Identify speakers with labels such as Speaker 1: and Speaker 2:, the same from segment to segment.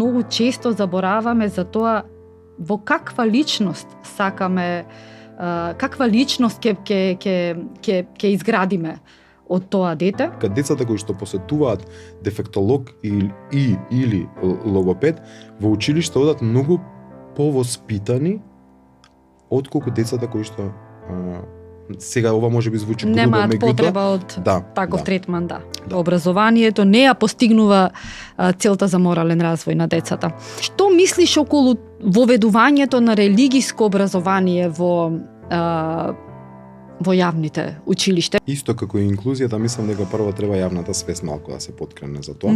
Speaker 1: многу често забораваме за тоа во каква личност сакаме, каква личност ќе изградиме од тоа дете.
Speaker 2: Кад децата кои што посетуваат дефектолог или логопед во училиште одат многу повоспитани отколку децата кои што сега ова може би звучи грубо,
Speaker 1: немаат потреба од таков
Speaker 2: да.
Speaker 1: третман, да. Образованието не ја постигнува целта за морален развој на децата. Што мислиш околу воведувањето на религиско образование во јавните училиште?
Speaker 2: Исто како и инклузијата, мислам дека прво треба јавната свест малку да се подкрене за тоа.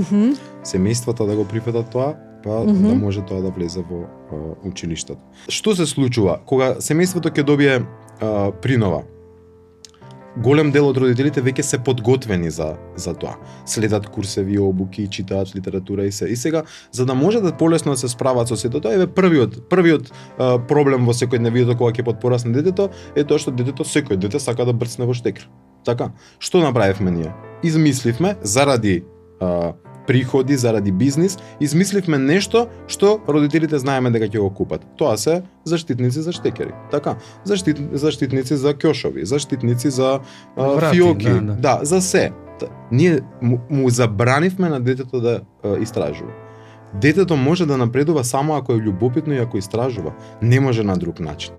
Speaker 2: Семејствата да го прифатат тоа, па да може тоа да влезе во училиштето. Што се случува кога семејството ќе добие принова? Голем дел од родителите веќе се подготвени за тоа. Следат курсеви, обуки, читаат литература и се. И сега, за да може да полесно да се справат со сето тоа, еве првиот проблем во секојдневието кога ќе потпорасне детето е тоа што секој дете сака да брцне во штекер. Така, што направивме ние? Измисливме заради приходи, заради бизнис, измисливме нешто што родителите знаеме дека ќе го купат. Тоа се заштитници за штекери. Така, заштитници за ќошови, заштитници за фиоки, да, за се. Ние му забранивме на детето да истражува. Детето може да напредува само ако е љубопитно и ако истражува. Не може на друг начин.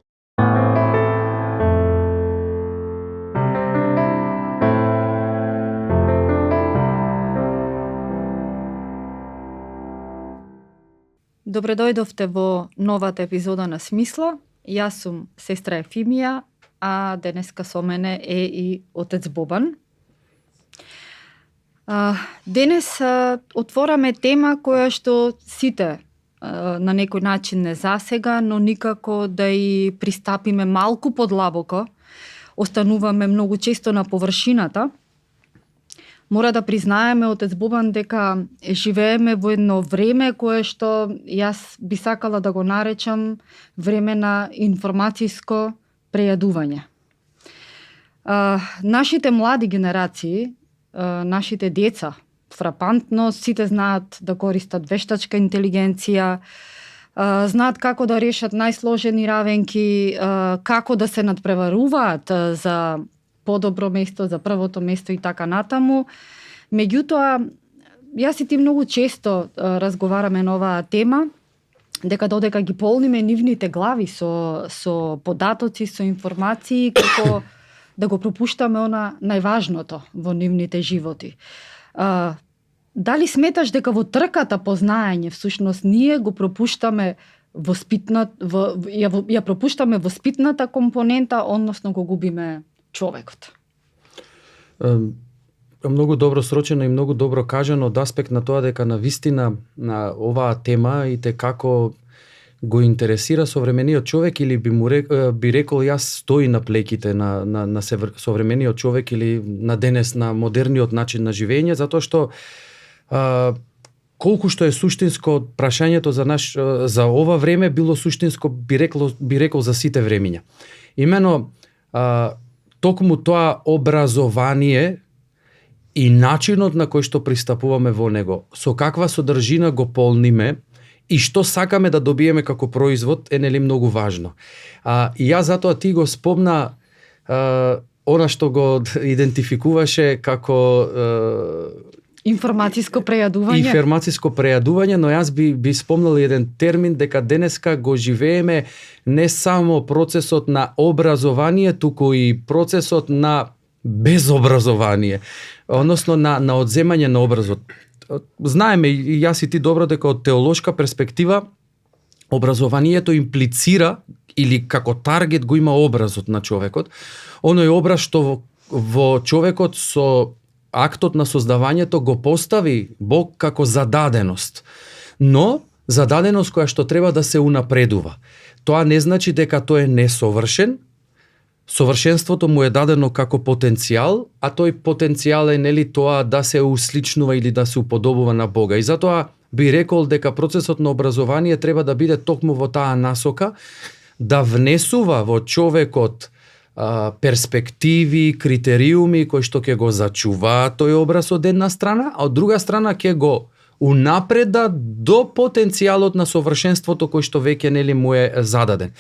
Speaker 1: Добре дојдовте во новата епизода на Смисла. Јас сум сестра Ефимија, а денеска со мене е и отец Бобан. Денес отвораме тема која што сите на некој начин не засега, но никако да и пристапиме малку подлабоко. Остануваме многу често на површината. Мора да признаеме, отец Бобан, дека живееме во едно време кое што јас би сакала да го наречам време на информацијско прејадување. Нашите млади генерации, нашите деца, фрапантно, сите знаат да користат вештачка интелигенција, знаат како да решат најсложени равенки, како да се надпреваруваат за подобро место, за првото место и така натаму. Меѓутоа, јас и ти многу често разговараме на оваа тема, дека додека ги полниме нивните глави со податоци, со информации, како да го пропуштаме она најважното во нивните животи. Дали сметаш дека во трката по знаење, всушност, ние го пропуштаме ја пропуштаме воспитната компонента, односно го губиме човекот?
Speaker 3: Многу добро срочено и многу добро кажано од аспект на тоа дека на вистина на оваа тема и те како го интересира современиот човек, или би рекол јас, стои на плеките на современиот човек или на денес на модерниот начин на живење, затоа што колку што е суштинско прашањето за ова време било суштинско, би рекол за сите времиња. Имено токму тоа образование и начинот на кој што пристапуваме во него, со каква содржина го полниме и што сакаме да добиеме како производ е нели многу важно. И јас затоа ти го спомна она што го идентификуваше како
Speaker 1: информацијско прејадување,
Speaker 3: но јас би спомнал еден термин дека денеска го живееме не само процесот на образование, туку и процесот на безобразование, односно на одземање на образот. Знаеме и јас и ти добро дека од теолошка перспектива образованието имплицира или како таргет го има образот на човекот, оној образ што во човекот со актот на создавањето го постави Бог како зададеност. Но зададеност која што треба да се унапредува. Тоа не значи дека тој е несовршен. Совршенството му е дадено како потенцијал, а тој потенцијал е нели тоа да се усличнува или да се уподобува на Бога. И затоа би рекол дека процесот на образование треба да биде токму во таа насока, да внесува во човекот перспективи, критериуми кои што ќе го зачуваат тој образ од една страна, а од друга страна ќе го унапреда до потенцијалот на совршенството кој што веќе нели му е зададен.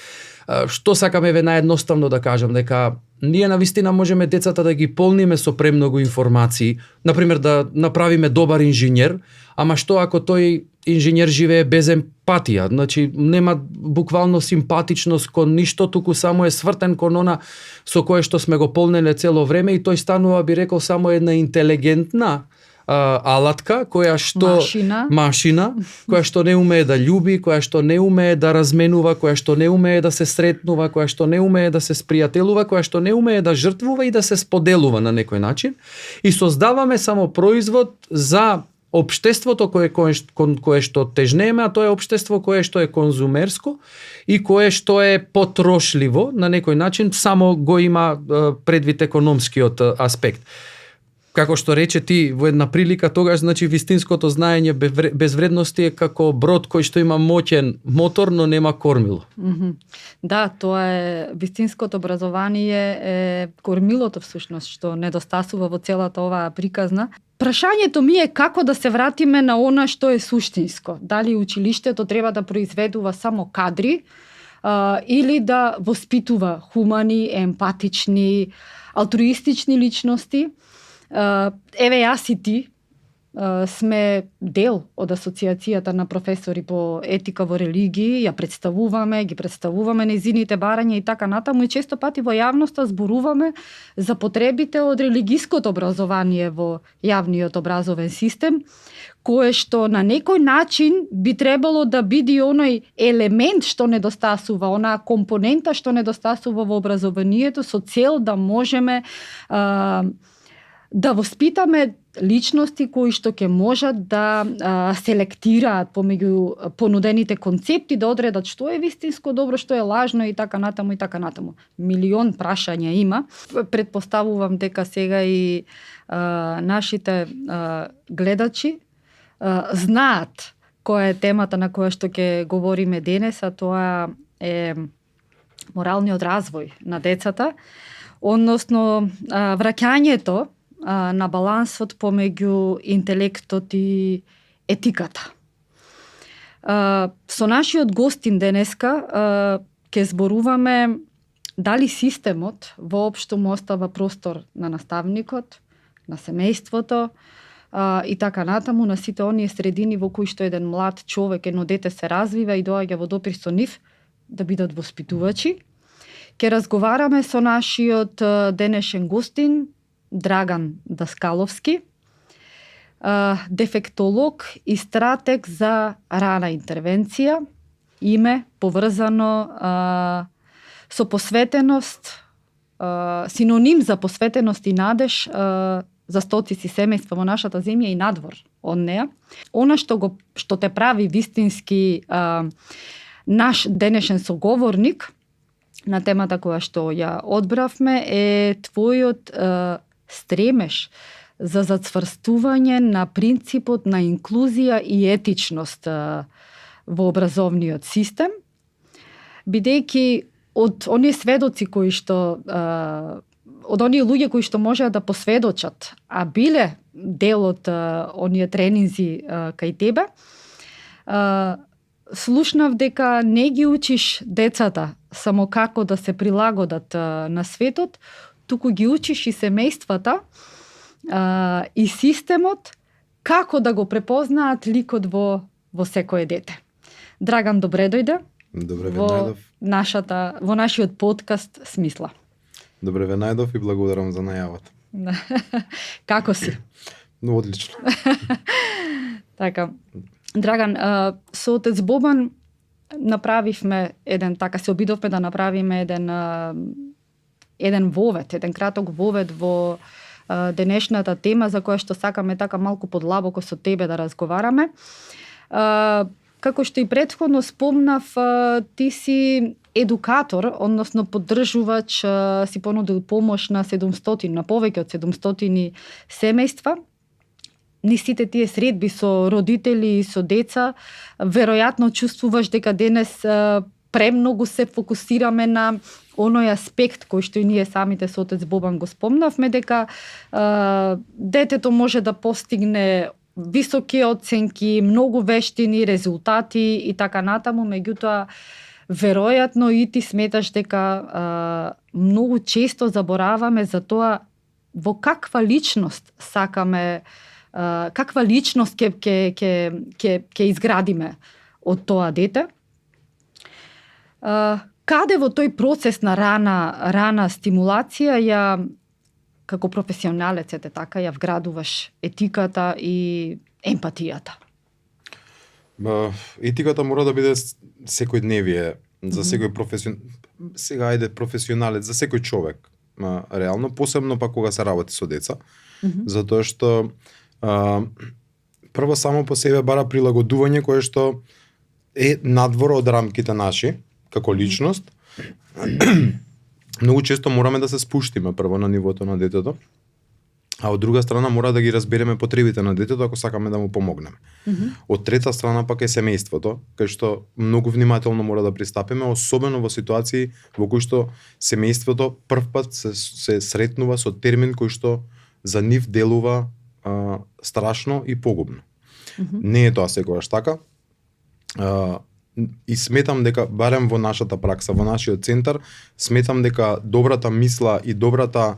Speaker 3: Што сакаме наједноставно да кажам, дека ние навистина можеме децата да ги полниме со премногу информации, например да направиме добар инженер, ама што ако тој инженер живее без емпатија, значи нема буквално симпатичност кон ништо, туку само е свртен кон она со кое што сме го полнеле цело време и тој станува, би рекол, само една интелигентна алатка која што машина која што не умее да љуби, која што не умее да разменува, која што не умее да се сретнува, која што не умее да се спријателува, која што не умее да жртвува и да се споделува на некој начин, и создаваме само производ за општеството кон кое што тежнеме, а тоа е општество кое што е конзумерско и кое што е потрошливо на некој начин, само го има предвид економскиот аспект. Како што рече ти во една прилика, тогаш значи вистинското знаење без вредности е како брод кој што има моќен мотор, но нема кормило.
Speaker 1: Да, тоа е вистинското образование е кормилото всушност што недостасува во целата оваа приказна. Прашањето ми е како да се вратиме на она што е суштинско. Дали училиштето треба да произведува само кадри или да воспитува хумани, емпатични, алтруистични личности. Еве јас и ти сме дел од асоциацијата на професори по етика во религии, ја представуваме, ги представуваме нејзините барања и така натаму, и често пати во јавноста зборуваме за потребите од религиското образование во јавниот образовен систем, кое што на некој начин би требало да биде оној елемент што недостасува, онаа компонента што недостасува во образованието, со цел да можеме да воспитаме личности кои што ќе можат да селектираат помеѓу понудените концепти, да одредат што е вистинско добро, што е лажно и така натаму и така натаму. Милион прашања има. Предпоставувам дека сега и нашите гледачи знаат која е темата на која што ќе говориме денес, а тоа е моралниот развој на децата, односно враќањето на балансот помеѓу интелектот и етиката. Со нашиот гостин денеска ќе зборуваме дали системот воопшто му остава простор на наставникот, на семејството и така натаму, на сите оние средини во кои што еден млад човек, едно дете се развива и доаѓа во допир со нив да бидат воспитувачи. Ќе разговараме со нашиот денешен гостин Драган Даскаловски, дефектолог и стратег за рана интервенција, име поврзано со посветеност, синоним за посветеност и надеж за стотици семејства во нашата земја и надвор од неа. Она што те прави вистински наш денешен соговорник на темата која што ја одбравме е твојот стремеш за зацврстување на принципот на инклузија и етичност во образовниот систем, бидејќи од оние сведоци кои што од оние луѓе кои што можеа да посведочат, а биле дел од оние тренинзи кај тебе, слушнав дека не ги учиш децата само како да се прилагодат на светот, туку ги учиш и семејствата и системот како да го препознаат ликот во секое дете. Драган, добре дојде.
Speaker 2: Добре ве најдов.
Speaker 1: Во нашиот подкаст Смисла.
Speaker 2: Добре ве најдов и благодарам за најавата.
Speaker 1: Како си?
Speaker 2: Но одлично.
Speaker 1: Така. Драган, со отец Бобан направивме се обидовме да направиме еден вовед, еден краток вовед во денешната тема за која што сакаме така малку подлабоко со тебе да разговараме. Како што и претходно спомнав, ти си едукатор, односно поддржувач, си понудил помош на 700, на повеќе од 700 семејства. Низ сите тие средби со родители и со деца, веројатно чувствуваш дека денес премногу се фокусираме на оној аспект кој што и ние самите со отец Бобан го спомнавме, дека детето може да постигне високи оценки, многу вештини, резултати и така натаму, меѓутоа веројатно и ти сметаш дека многу често забораваме за тоа во каква личност сакаме, каква личност ќе изградиме од тоа дете. Каде во тој процес на рана стимулација ја како професионалец така ја вградуваш етиката и емпатијата?
Speaker 2: Етиката мора да биде секојдневие за секој сега ајде професионалец, за секој човек. Реално, посебно пак кога се работи со деца, затоа што прво само по себе бара прилагодување кое што е надвор од рамките наши како личност. Многу често мораме да се спуштиме прво на нивото на детето, а од друга страна мора да ги разбереме потребите на детето ако сакаме да му помогнеме. Од трета страна пак е семејството, кај што многу внимателно мора да пристапиме, особено во ситуации во кои што семејството првпат се сретнува со термин кој што за нив делува страшно и погубно. Не е тоа секогаш така. И сметам дека, барем во нашата пракса, во нашиот центар, сметам дека добрата мисла и добрата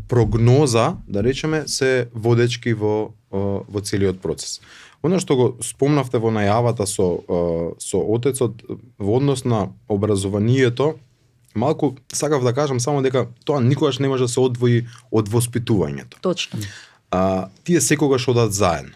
Speaker 2: прогноза, да речеме, се водечки во целиот процес. Оно што го спомнавте во најавата со отецот во однос на образованието, малку сакав да кажам само дека тоа никогаш не може да се одвои од воспитувањето.
Speaker 1: Точно.
Speaker 2: Тие секогаш одат заедно.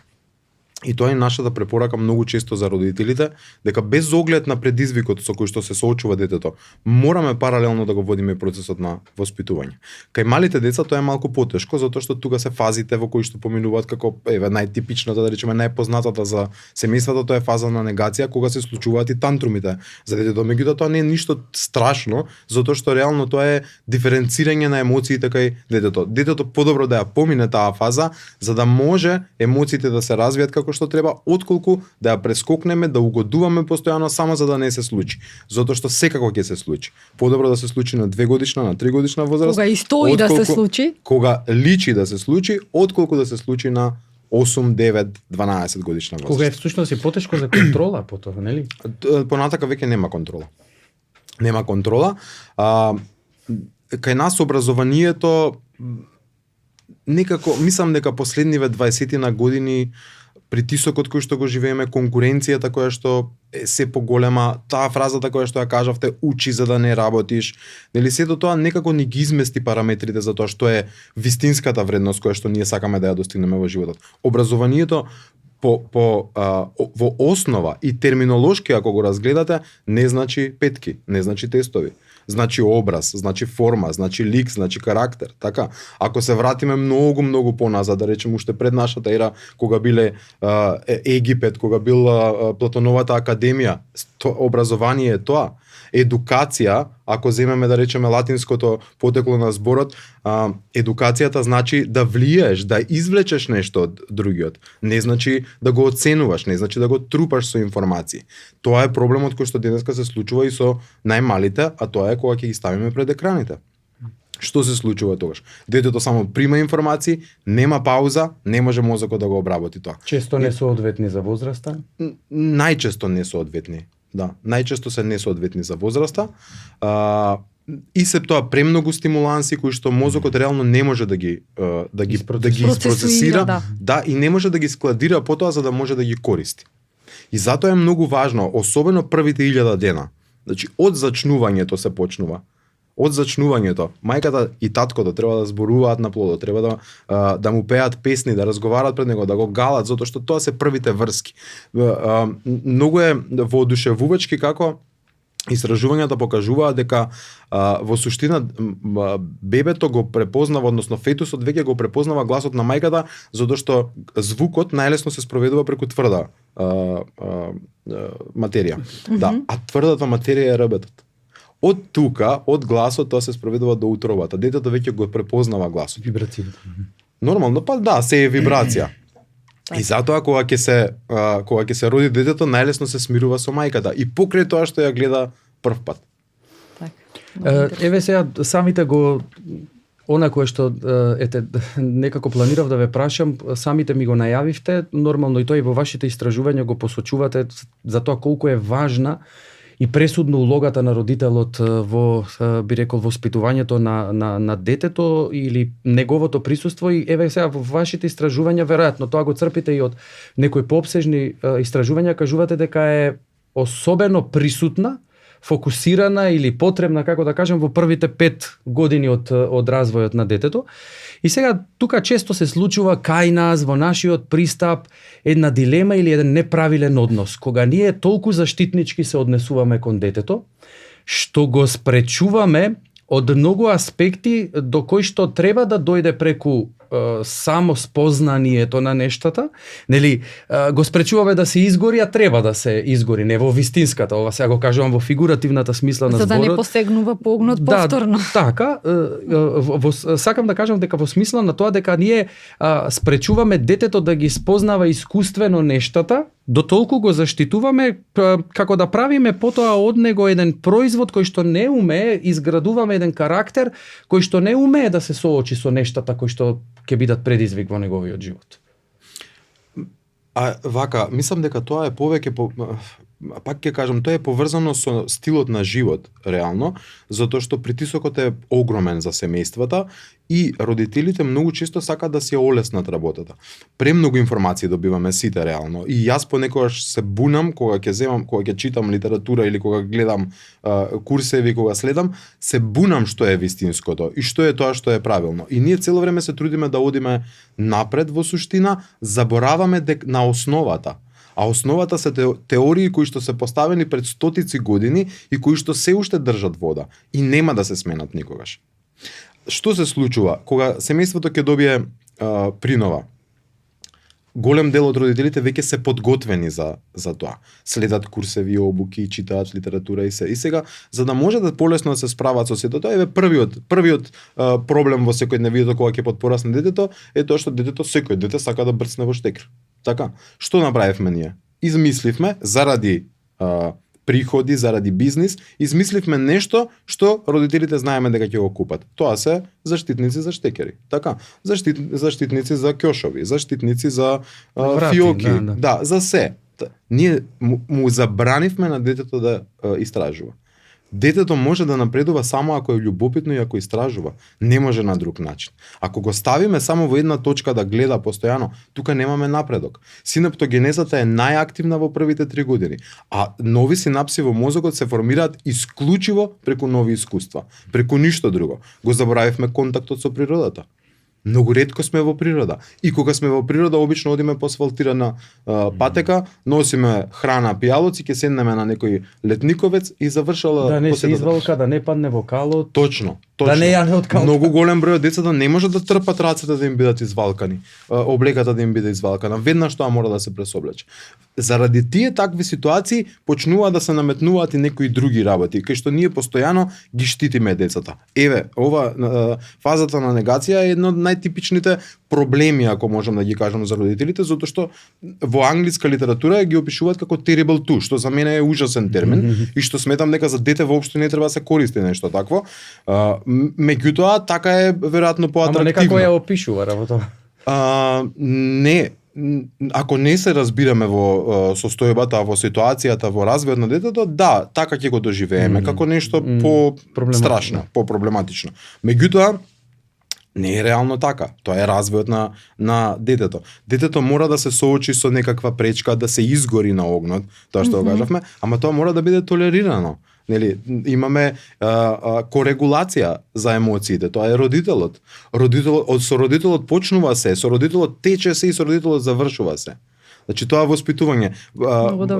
Speaker 2: И тоа е нашата препорака многу често за родителите, дека без оглед на предизвикот со кој што се соочува детето, мораме паралелно да го водиме процесот на воспитување. Кај малите деца тоа е малку потешко, затоа што тука се фазите во кои што поминуваат како најтипичната, да речеме најпознатата за семејството, тоа е фаза на негација, кога се случуваат и тантрумите за детето. Меѓутоа тоа не е ништо страшно, затоа што реално тоа е диференцирање на емоциите кај детето. Детето подобро да ја помине таа фаза, за да може емоциите да се развијат како што треба, отколку да ја прескокнеме, да угодуваме постојано само за да не се случи. Затоа што секако ќе се случи. Подобро да се случи на 2 годишна, на 3 годишна возраст.
Speaker 1: Кога и стои да се случи.
Speaker 2: Кога личи да се случи, отколку да се случи на 8, 9, 12 годишна возраст.
Speaker 3: Кога е всушност и потешко за контрола потоа, нели?
Speaker 2: Понатака веќе нема контрола. Нема контрола. Кај нас образованието некако, мислам дека последниве 20 на години притисокот кој што го живееме, конкуренцијата која што е се поголема, таа фразата која што ја кажавте, учи за да не работиш, нели сето тоа некако ни ги измести параметрите за тоа што е вистинската вредност која што ние сакаме да ја достигнеме во животот. Образованието во основа и терминолошки ако го разгледате, не значи петки, не значи тестови. Значи образ, значи форма, значи лик, значи карактер, така. Ако се вратиме многу поназад, да речеме уште пред нашата ера, кога биле Египет, кога била Платоновата академија, образование е тоа. Едукација, ако земеме да речеме латинското потекло на зборот, едукацијата значи да влиеш, да извлечеш нешто од другиот. Не значи да го оценуваш, не значи да го трупаш со информации. Тоа е проблемот кој што денеска се случува и со најмалите, а тоа е кога ќе ги ставиме пред екраните. Што се случува тогаш? Детето само прима информации, нема пауза, не може мозокот да го обработи тоа.
Speaker 3: Често не соодветни за возраста?
Speaker 2: Најчесто не соодветни. Да, најчесто се несоодветни за возраста. И се тоа премногу стимуланси кои што мозокот реално не може да ги процесира, да, и не може да ги складира потоа за да може да ги користи. И затоа е многу важно, особено првите 1000 дена. Значи од зачнувањето се почнува. Од зачнувањето, мајката и таткото треба да зборуваат на плодот, треба да му пеат песни, да разговараат пред него, да го галат, затоа што тоа се првите врски. Многу е воодушевувачки како истражувањата покажуваат дека во суштина бебето го препознава, односно фетусот веќе го препознава гласот на мајката, затоа што звукот најлесно се спроведува преку тврда материја. Да, а тврдата материја е рбетот. Од тука, од гласот, тоа се спроведува до утробата. Детето веќе го препознава гласот.
Speaker 3: Вибрацијата.
Speaker 2: Нормално, па да, се е вибрација. И затоа кога ќе се роди детето, најлесно се смирува со мајката и покрај тоа што ја гледа прв пат.
Speaker 3: Еве сега самите го Она кое што некако планирав да ве прашам, самите ми го најавивте, нормално и тоа и во вашите истражувања го посочувате за тоа колку е важна и пресудна улогата на родителот во, би рекол, воспитувањето на детето или неговото присуство. И еве сега во вашите истражувања, веројатно тоа го црпите и од некои поопсежни истражувања, кажувате дека е особено присутна, фокусирана или потребна, како да кажем, во првите 5 години од развојот на детето. И сега тука често се случува кај нас во нашиот пристап една дилема или еден неправилен однос, кога ние толку заштитнички се однесуваме кон детето, што го спречуваме од многу аспекти до кои што треба да дојде преку само спознанието на нештата, нели, го спречуваме да се изгори, а треба да се изгори, не во вистинската, ова сега го кажувам во фигуративната смисла на зборот.
Speaker 1: За да не посегнува погнот повторно.
Speaker 3: Така, сакам да кажам дека во смисла на тоа дека ние спречуваме детето да ги спознава искуствено нештата, до толку го заштитуваме како да правиме потоа од него еден производ кој што не умее, изградуваме еден карактер кој што не умее да се соочи со нештата кои што ќе бидат предизвик во неговиот живот.
Speaker 2: А вака, мислам дека тоа е повеќе пак ќе кажам, тоа е поврзано со стилот на живот, реално, затоа што притисокот е огромен за семејствата и родителите многу често сакаат да си олеснат работата. Премногу информации добиваме сите реално и јас понекогаш се бунам кога ќе читам литература или кога гледам курсеви, кога следам, се бунам што е вистинското и што е тоа што е правилно. И ние цело време се трудиме да одиме напред во суштина, забораваме на основата. А основата се теории кои што се поставени пред стотици години и кои што се уште држат вода и нема да се сменат никогаш. Што се случува кога семејството ќе добие принова? Голем дел од родителите веќе се подготвени за тоа. Следат курсеви, обуки, читаат литература и се. И сега, за да може да полесно да се справат со сето тоа, првиот проблем во секојдневието кога ќе подпорасне детето е тоа што секој дете сака да брцне во штекер. Така, што направивме ние? Измисливме заради приходи, заради бизнис, измисливме нешто што родителите знаеме дека ќе го купат. Тоа се заштитници за штекери. Така, заштитници за ќошови, заштитници за фиоки, да, за се. Ние му забранивме на детето да истражува. Детето може да напредува само ако е љубопитно и ако истражува. Не може на друг начин. Ако го ставиме само во една точка да гледа постојано, тука немаме напредок. Синаптогенезата е најактивна во првите 3 години, а нови синапси во мозокот се формираат исклучиво преку нови искуства, преку ништо друго. Го заборавивме контактот со природата. Многу ретко сме во природа. И кога сме во природа, обично одиме по асфалтирана патека, носиме храна, пијалоци, ќе седнеме на некој летниковец и завршала
Speaker 3: да не се извалка, да не падне во калот.
Speaker 2: Точно.
Speaker 3: Да не јане од калот.
Speaker 2: Многу голем број од децата не може да трпат рацете да им бидат извалкани, облеката да им биде извалкана. Веднаш тоа мора да се пресоблече. Заради тие такви ситуации почнува да се наметнуваат и некои други работи, кај што ние постојано ги штитиме децата. Еве, ова фазата на негација е едно од најтипичните проблеми, ако можам да ги кажам за родителите, затоа што во англиска литература ги опишуваат како terrible two, што за мене е ужасен термин и што сметам дека за дете воопшто не треба да се користи нешто такво. Меѓутоа, така е веројатно поатрактивно.
Speaker 3: Ама некако ја опишува работа.
Speaker 2: Не, ако не се разбираме во состојбата, во ситуацијата, во развојот на детето, да, така ќе го доживееме, како нешто по-страшно, по-проблематично. Меѓутоа, не е реално така. Тоа е развојот на детето. Детето мора да се соочи со некаква пречка, да се изгори на огнот, тоа што го кажавме, ама тоа мора да биде толерирано. Нели, имаме корегулација за емоциите, тоа е родителот. Со родителот почнува се, со родителот тече се и со родителот завршува се. Значи тоа воспитување,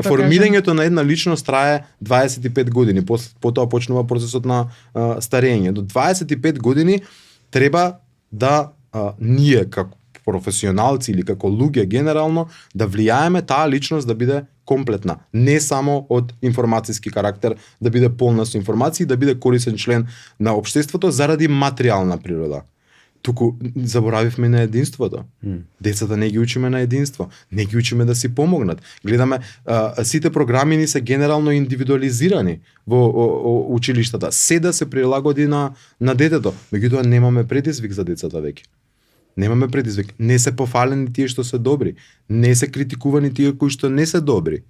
Speaker 2: формирањето на една личност трае 25 години, потоа почнува процесот на старење. До 25 години треба да ние како професионалци или како луѓе генерално да влијаеме таа личност да биде комплетна, не само од информацијски карактер, да биде полна со информации, да биде корисен член на општеството заради материјална природа. туку заборавивме на единството. Децата не ги учиме на единство, не ги учиме да си помогнат. Гледаме, сите програми ни се генерално индивидуализирани во училиштата. Се да се прилагоди на детето. Меѓутоа немаме предизвик за децата веќе. Немаме предизвик. Не се пофалени тие што се добри. Не се критикувани тие кои што не се добри.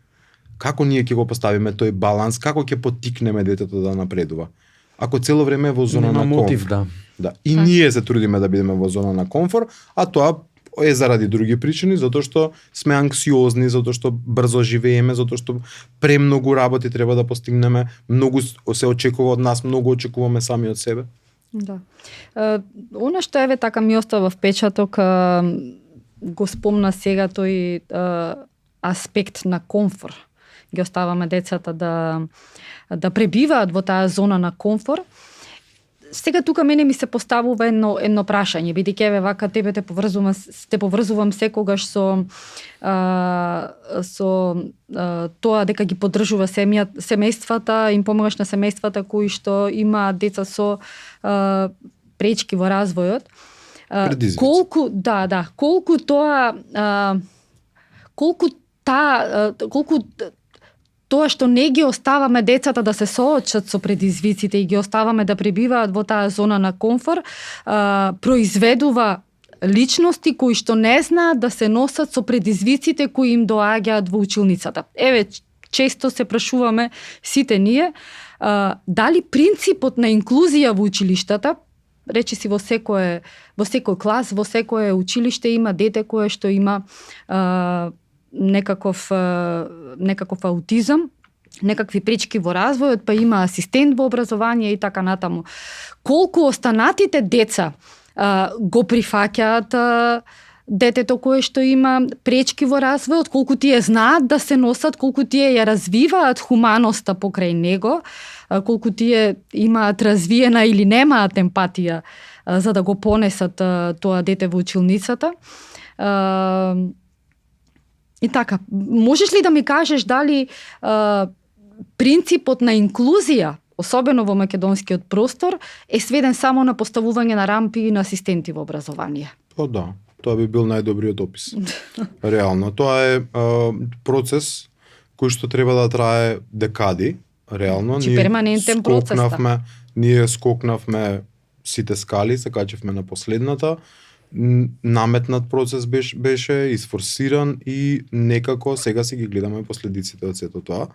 Speaker 2: Како ние ќе го поставиме тој баланс? Како ќе поттикнеме детето да напредува? Ако цело време е во зона на
Speaker 3: мотив,
Speaker 2: комфор. Да. И ние се трудиме да бидеме во зона на комфор, а тоа е заради други причини, затоа што сме анксиозни, затоа што брзо живееме, затоа што премногу работи треба да постигнеме, многу се очекува од нас, многу очекуваме сами од себе.
Speaker 1: Да. Она што еве така ми остава в печаток, го спомна сега тој аспект на комфор. Ги оставаме децата да пребиваат во таа зона на комфор. Сега тука мене ми се поставува едно прашање, бидејќи еве вака те поврзувам секогаш со тоа дека ги поддржува семејствата, им помагаш на семејствата кои што имаат деца со пречки во развојот. Колку тоа што не ги оставаме децата да се соочат со предизвиците и ги оставаме да пребиваат во таа зона на комфор, произведува личности кои што не знаат да се носат со предизвиците кои им доаѓаат во училницата. Еве, често се прашуваме сите ние, дали принципот на инклузија во училиштата, речиси во секој клас, во секое училиште има дете кое што има некаков аутизам, некакви пречки во развојот, па има асистент во образование и така натаму. Колку останатите деца го прифаќаат детето кое што има пречки во развојот, колку тие знаат да се носат, колку тие ја развиваат хуманоста покрај него, колку тие имаат развиена или немаат емпатија за да го понесат тоа дете во училницата. И така, можеш ли да ми кажеш дали принципот на инклузија, особено во македонскиот простор, е сведен само на поставување на рампи и на асистенти во образование?
Speaker 2: Да, тоа би бил најдобриот опис. Реално, тоа е процес кој што треба да трае декади. Реално,
Speaker 1: перманентен процес.
Speaker 2: Ние скокнавме сите скали, се качевме на последната. Наметнат процес беше изфорсиран и некако сега си ги гледаме последиците од сето тоа.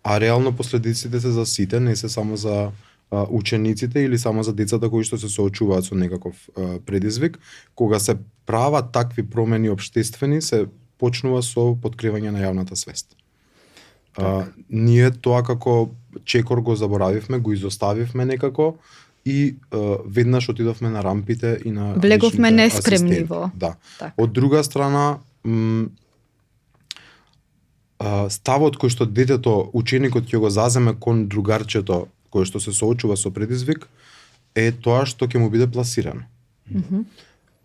Speaker 2: А реално последиците се за сите, не се само за учениците или само за децата кои што се соочуваат со некаков предизвик. Кога се прават такви промени општествени, се почнува со подкривање на јавната свест. Ние тоа како чекор го заборавивме, го изоставивме некако и веднаш отидовме на рампите и на
Speaker 1: влеговме неспремни во.
Speaker 2: Да. Од друга страна, ставот кој што детето, ученикот ќе го заземе кон другарчето кој што се соочува со предизвик е тоа што ќе му биде пласирано.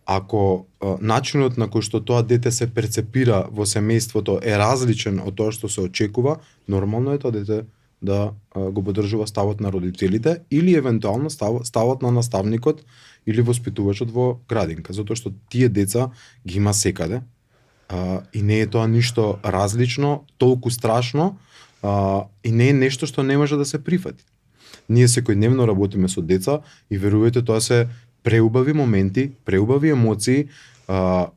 Speaker 2: Ако начинот на кој што тоа дете се перцепира во семејството е различен од тоа што се очекува, нормално е тоа дете да го поддржува ставот на родителите или евентуално ставот на наставникот или воспитувачот во градинка, затоа што тие деца ги има секаде и не е тоа ништо различно, толку страшно и не е нешто што не може да се прифати. Ние секојдневно работиме со деца и верувајте, тоа се преубави моменти, преубави емоции,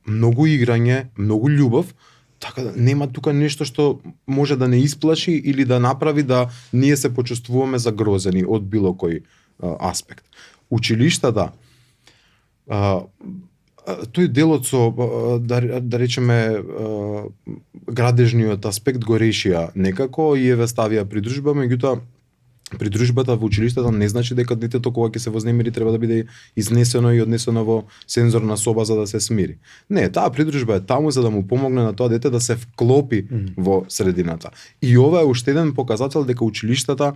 Speaker 2: многу играње, многу љубов, така да нема тука нешто што може да не исплаши или да направи да ние се почувствуваме загрозени од било кој аспект. Училиштата, тој делот со, да речеме, градежниот аспект го решија некако и еве ставија придружба, меѓутоа придружбата во училиштата не значи дека детето кога ќе се вознемири треба да биде изнесено и однесено во сензорна соба за да се смири. Не, таа придружба е таму за да му помогне на тоа дете да се вклопи во средината. И ова е уште еден показател дека училиштата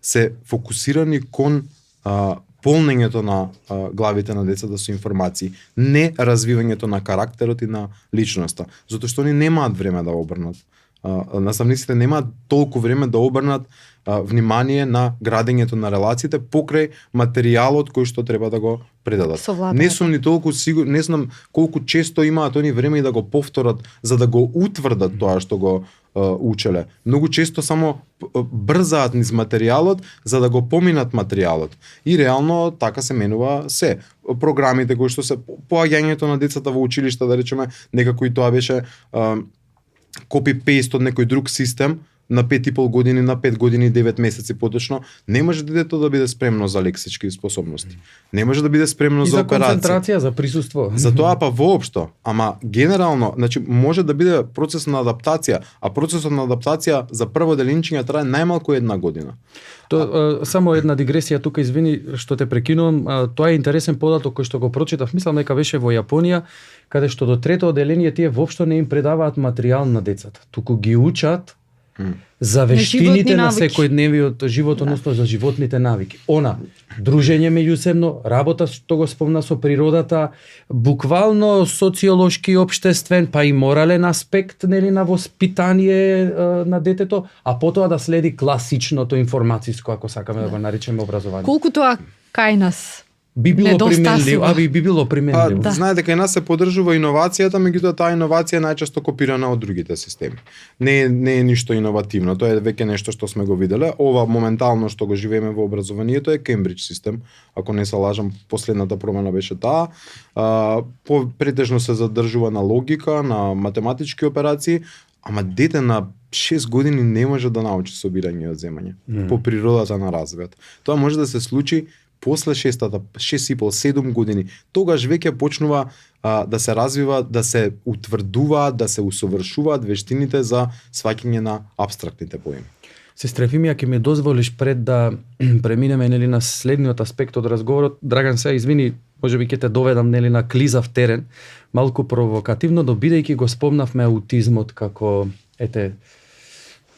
Speaker 2: се фокусирани кон полнењето на главите на децата со информации, не развивањето на карактерот и на личноста, затоа што они немаат време да обрнат Наставниците немаат толку време да обрнат внимание на градењето на релациите покрај материјалот кој што треба да го предадат. Не сум ни толку сигурен, не знам колку често имаат они време и да го повторат за да го утврдат тоа што го учеле. Многу често само брзаат низ материјалот за да го поминат материјалот. И реално така се менува се. Програмите кои што се поаѓањето на децата во училишта, да речеме, некако и тоа беше копи-пейст од некој друг систем, на 5,5 години, на 5 години, 9 месеци поточно, не може детето да биде спремно за лексички способности. Не може да биде спремно за операција.
Speaker 3: За концентрација, за присуство.
Speaker 2: За тоа па воопшто. Ама генерално, значи може да биде процес на адаптација, а процесот на адаптација за прво делинчиња трае најмалку 1 година.
Speaker 3: Само една дигресија тука, извини што те прекинувам, тоа е интересен податок кој што го прочитав, мислам дека беше во Јапонија, каде што до трето одделение тие воопшто не им предаваат материјал на децата, туку ги учат за вештините на секојдневиот живот, односно за животните навики. Дружење меѓусебно, работа што го спомна со природата, буквално социолошки, општествен, па и морален аспект, нели, на воспитание на детето, а потоа да следи класичното информациско, ако сакаме да го наречеме образование.
Speaker 1: Колку тоа кај нас
Speaker 3: би било применливо, би било применливо.
Speaker 2: Знаете, кај нас се поддржува иновацијата, меѓутоа таа иновација е најчесто копирана од другите системи. Не е ништо иновативно, тоа е веќе нешто што сме го виделе. Ова моментално што го живееме во образованието е Кембридж систем. Ако не се лажам, последната промена беше таа. Претежно се задржува на логика, на математички операции, ама дете на 6 години не може да научи собирање и одземање по природата на развојот. Тоа може да се случи после 6,5-7 години. Тогаш веќе почнува да се развива, да се утврдуваат, да се усовршуваат вештините за сваќање на апстрактните поеми.
Speaker 3: Сестра Ефимија, ќе ми дозволиш пред да преминеме, нели, на следниот аспект од разговорот, Драган, се извини, можеби ќе те доведам, нели, на клизав терен, малку провокативно, но бидејќи го спомнавме аутизмот како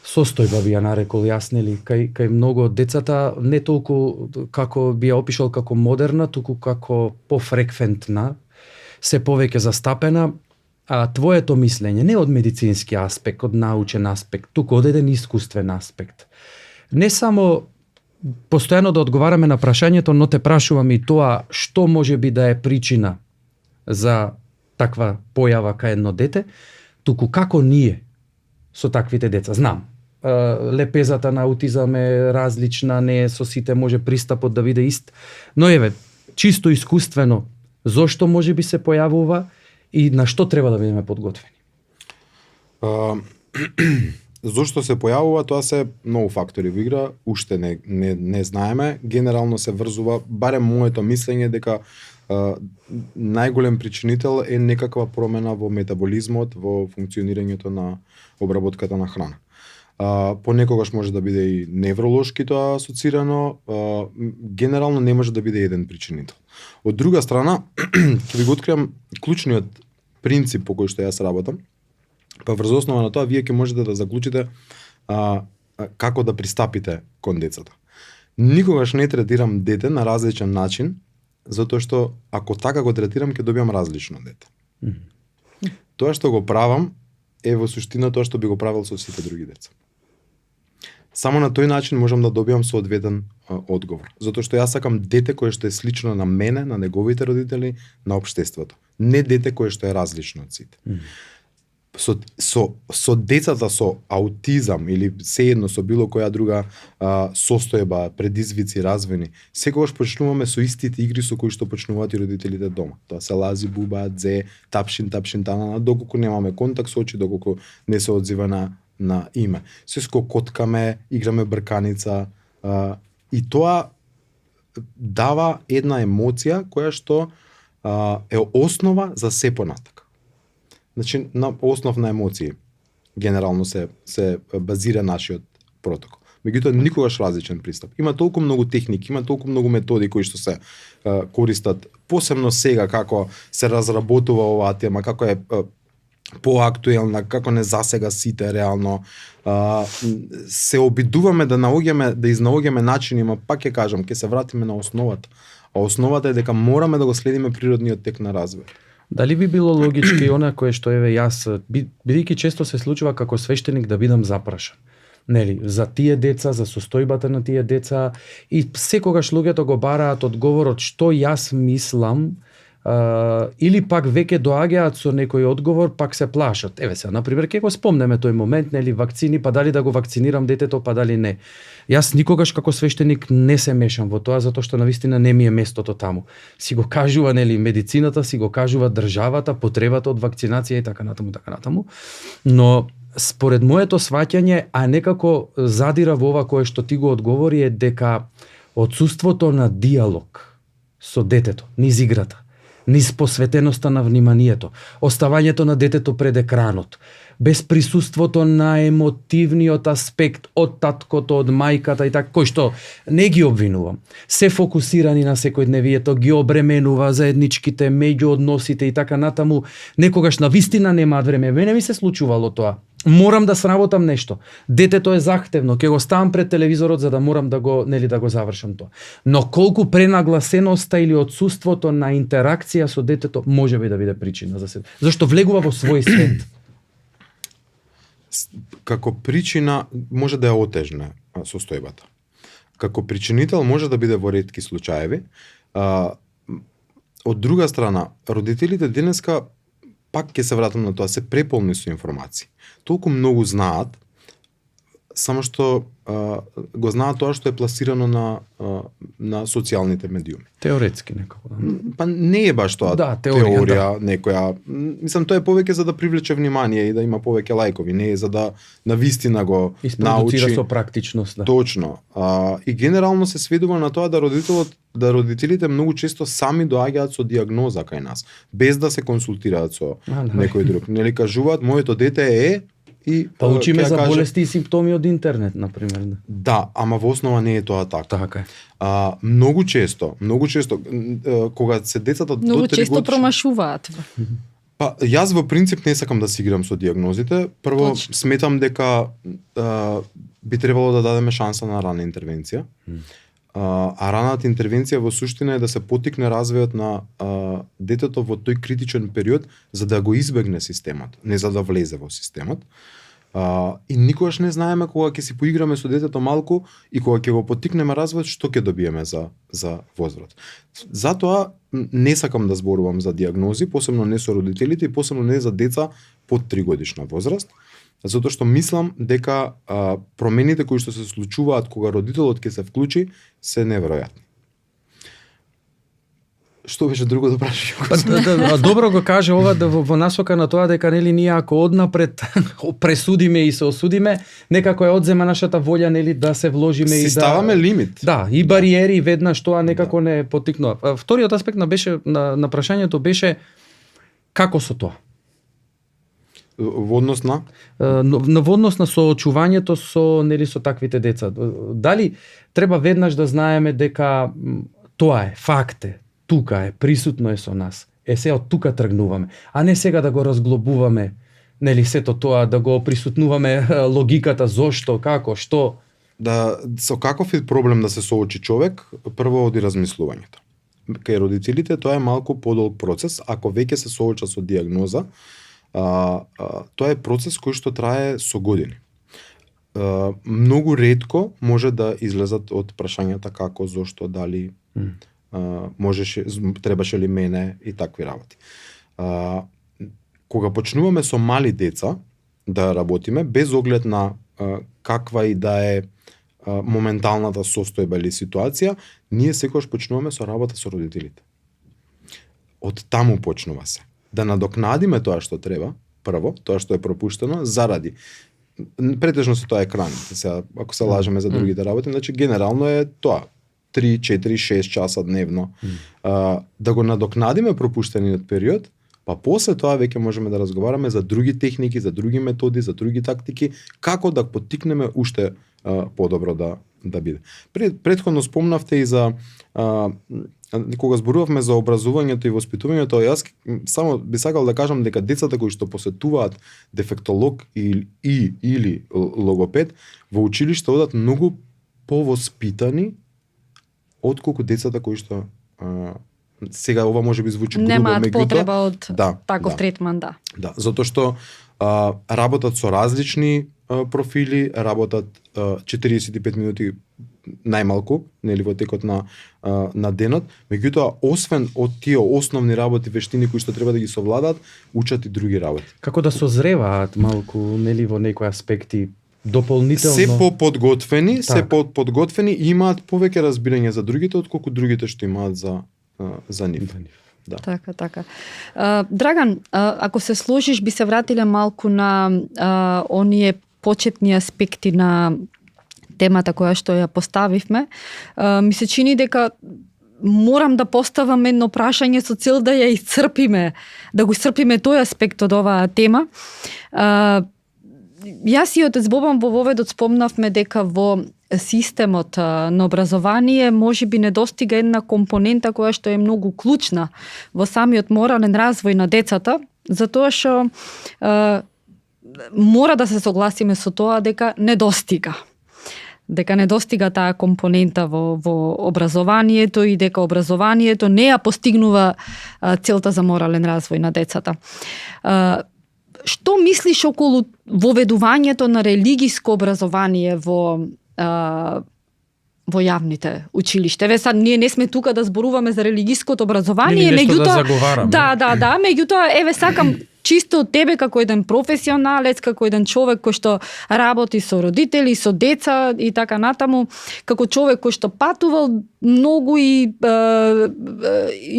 Speaker 3: состојба, би ја нарекол јас, нели, кај многу од децата, не толку како би ја опишал како модерна, туку како пофреквентна, се повеќе застапена, а твоето мислење, не од медицински аспект, од научен аспект, туку од еден искуствен аспект. Не само постојано да одговараме на прашањето, но те прашувам и тоа што може би да е причина за таква појава кај едно дете, туку како ние со таквите деца. Знам, лепезата на аутизам е различна, не со сите може пристапот да биде ист, но чисто искуствено, зошто може би се појавува и на што треба да бидеме подготвени?
Speaker 2: Зошто се појавува, тоа се многу фактори во игра, уште не знаеме, генерално се врзува, барем моето мислење дека најголем причинител е некаква промена во метаболизмот, во функционирањето на обработката на храна. Понекогаш може да биде и невролошки тоа асоцирано, генерално не може да биде еден причинител. Од друга страна, ќе ви го откриам клучниот принцип по кој што јас работам, па врз основа на тоа вие ќе можете да заклучите како да пристапите кон децата. Никогаш не третирам дете на различен начин, затоа што ако така го третирам ќе добиам различно дете. Тоа што го правам е во суштина тоа што би го правил со сите други деца. Само на тој начин можам да добиам соодветен одговор. Затоа што јас сакам дете кое што е слично на мене, на неговите родители, на општеството. Не дете кое што е различно од сите. Со децата со аутизам или сеедно со било која друга состојба, предизвици, развојни, секогаш почнуваме со истите игри со кои што почнуваат и родителите дома. Тоа се лази, буба, дзе, тапшин, танана, доколку немаме контакт со очи, доколку не се одзива на име. Сеско коткаме, играме брканица и тоа дава една емоција која што е основа за се понатака. Значи, на основ на емоции генерално се базира нашиот протокол. Меѓутоа, никогаш различен пристап. Има толку многу техники, има толку многу методи кои што се користат, посебно сега како се разработува оваа тема, како е поактуелна, како не засега сите реално. Се обидуваме да изнаоѓаме начини, ма пак ќе кажам, ќе се вратиме на основата. А основата е дека мораме да го следиме природниот тек на развој.
Speaker 3: Дали би било логички она кое што еве јас бидејќи често се случува како свештеник да бидам запрашан. Нели, за тие деца, за состојбата на тие деца и секогаш луѓето го бараат одговорот што јас мислам, или пак веќе доаѓаат со некој одговор, пак се плашат. Еве сега, например, ќе го спомнеме тој момент, нели, вакцини, па дали да го вакцинирам детето, па дали не. Јас никогаш како свештеник не се мешам во тоа, затоа што навистина не ми е местото таму. Си го кажува, нели, медицината, си го кажува државата, потребата од вакцинација и така натаму. Но според моето сваќање, а некако задира во ова кое што ти го одговори, е дека отсуството на диалог со детето, низ играта, низ посветеноста на вниманието, оставањето на детето пред екранот, без присуството на емотивниот аспект од таткото, од мајката и така, кој што не ги обвинувам, се фокусирани на секојдневието, ги обременува заедничките меѓуодносите и така натаму, некогаш на вистина немаат време. Мене ми се случувало тоа. Морам да сработам нешто. Детето е захтевно, ќе го ставам пред телевизорот за да морам да го завршам тоа. Но колку пренагласеноста или отсуството на интеракција со детето може би да биде причина за се. Зашто влегува во свој свет.
Speaker 2: Како причина може да ја отежне состојбата. Како причинител може да биде во ретки случаеви. Од друга страна, родителите денеска, пак ќе се вратам на тоа, се преполни со информации. Толку многу знаат, само што го знаат тоа што е пласирано на социјалните медиуми.
Speaker 3: Теоретски некако.
Speaker 2: Па не е баш тоа теорија некоја. Мислам, тоа е повеќе за да привлече внимание и да има повеќе лајкови, не е за да навистина го научи.
Speaker 3: Со практичност, да.
Speaker 2: Точно. И генерално се сведува на тоа да родителите многу често сами доаѓаат со диагноза кај нас, без да се консултираат со некој друг. Нели кажуваат, моето дете е и
Speaker 3: па учиме за болести и симптоми од интернет, например.
Speaker 2: Да, ама во основа не е тоа така.
Speaker 3: Така е.
Speaker 2: Многу често, кога се децата до 3 години...
Speaker 1: Многу често промашуваат.
Speaker 2: Па, јас во принцип не сакам да си играм со диагнозите. Прво, сметам дека би требало да дадеме шанса на рана интервенција. А раната интервенција во суштина е да се поттикне развојот на детето во тој критичен период за да го избегне системот, не за да влезе во системот. И никогаш не знаеме кога ќе си поиграме со детето малку и кога ќе го поттикнеме развојот, што ќе добиеме за возврат. Затоа не сакам да зборувам за диагнози, посебно не со родителите и посебно не за деца под 3 годишна возраст, затоа што мислам дека промените кои што се случуваат кога родителот ќе се вклучи се неверојатни. Што беше друго да прашуваш?
Speaker 3: Добро го каже ова во насока на тоа дека нели ние ако однапред пресудиме и се осудиме, некако е одзема нашата волја нели да се вложиме и да
Speaker 2: ставаме лимит.
Speaker 3: Да, и бариери веднаш тоа некако не поттикнува. Вториот аспект на прашањето беше како со тоа?
Speaker 2: Во однос на
Speaker 3: соочувањето со таквите деца. Дали треба веднаш да знаеме дека тоа е, факт е, тука е, присутно е со нас. Се од тука тргнуваме, а не сега да го разглобуваме, сето тоа, да го присутнуваме логиката, зошто, како, што.
Speaker 2: Да, со каков е проблем да се соочи човек, прво оди размислувањето. Кај родителите тоа е малку подолг процес, ако веќе се сооча со диагноза, тоа е процес кој што трае со години. Многу ретко може да излезат од прашањата како, зошто, дали, требаше ли мене и такви работи. Кога почнуваме со мали деца да работиме, без оглед на каква и да е моменталната состојба или ситуација, ние секогаш почнуваме со работа со родителите. Од таму почнува се. Да надокнадиме тоа што треба, прво, тоа што е пропуштено, заради претежно се тоа екраните. Сега, ако се лажеме за другите работи, значи генерално е тоа 3, 4, 6 часа дневно. Да го надокнадиме пропуштениот период, па после тоа веќе можеме да разговараме за други техники, за други методи, за други тактики, како да поттикнеме уште подобро да биде. Претходно спомнавте и за кога зборувавме за образувањето и воспитувањето, јас само би сакал да кажам дека децата кои што посетуваат дефектолог или логопед во училиште одат многу повоспитани отколку децата кои што сега ова може би звучи грубо,
Speaker 1: немаат потреба од таков
Speaker 2: да.
Speaker 1: третман, да.
Speaker 2: Да, затоа што работат со различни профили, работат 45 минути најмалку, нели во текот на денот, меѓутоа освен од тие основни работи, вештини кои што треба да ги совладаат, учат и други работи.
Speaker 3: Како да созреваат малку, нели, во некои аспекти дополнително?
Speaker 2: Се подготвени и имаат повеќе разбирање за другите отколку другите што имаат за нив. Да.
Speaker 1: Така. Драган, ако се сложиш, би се вратиле малку на оние почетни аспекти на темата која што ја поставивме. Ми се чини дека морам да поставам едно прашање со цел да ја исцрпиме, да го исцрпиме тој аспект од оваа тема. Јас и отец Бобан во воведот спомнавме дека во системот на образование можеби недостига една компонента која што е многу клучна во самиот морален развој на децата, затоа што мора да се согласиме со тоа дека недостига таа компонента во образованието и дека образованието не ја постигнува целта за морален развој на децата. Што мислиш околу воведувањето на религиско образование во јавните училишта? Еве сад ние не сме тука да зборуваме за религиското образование,
Speaker 3: меѓутоа
Speaker 1: да, меѓутоа еве сакам чисто од тебе како еден професионалец, како еден човек кој што работи со родители, со деца и така натаму, како човек кој што патувал многу и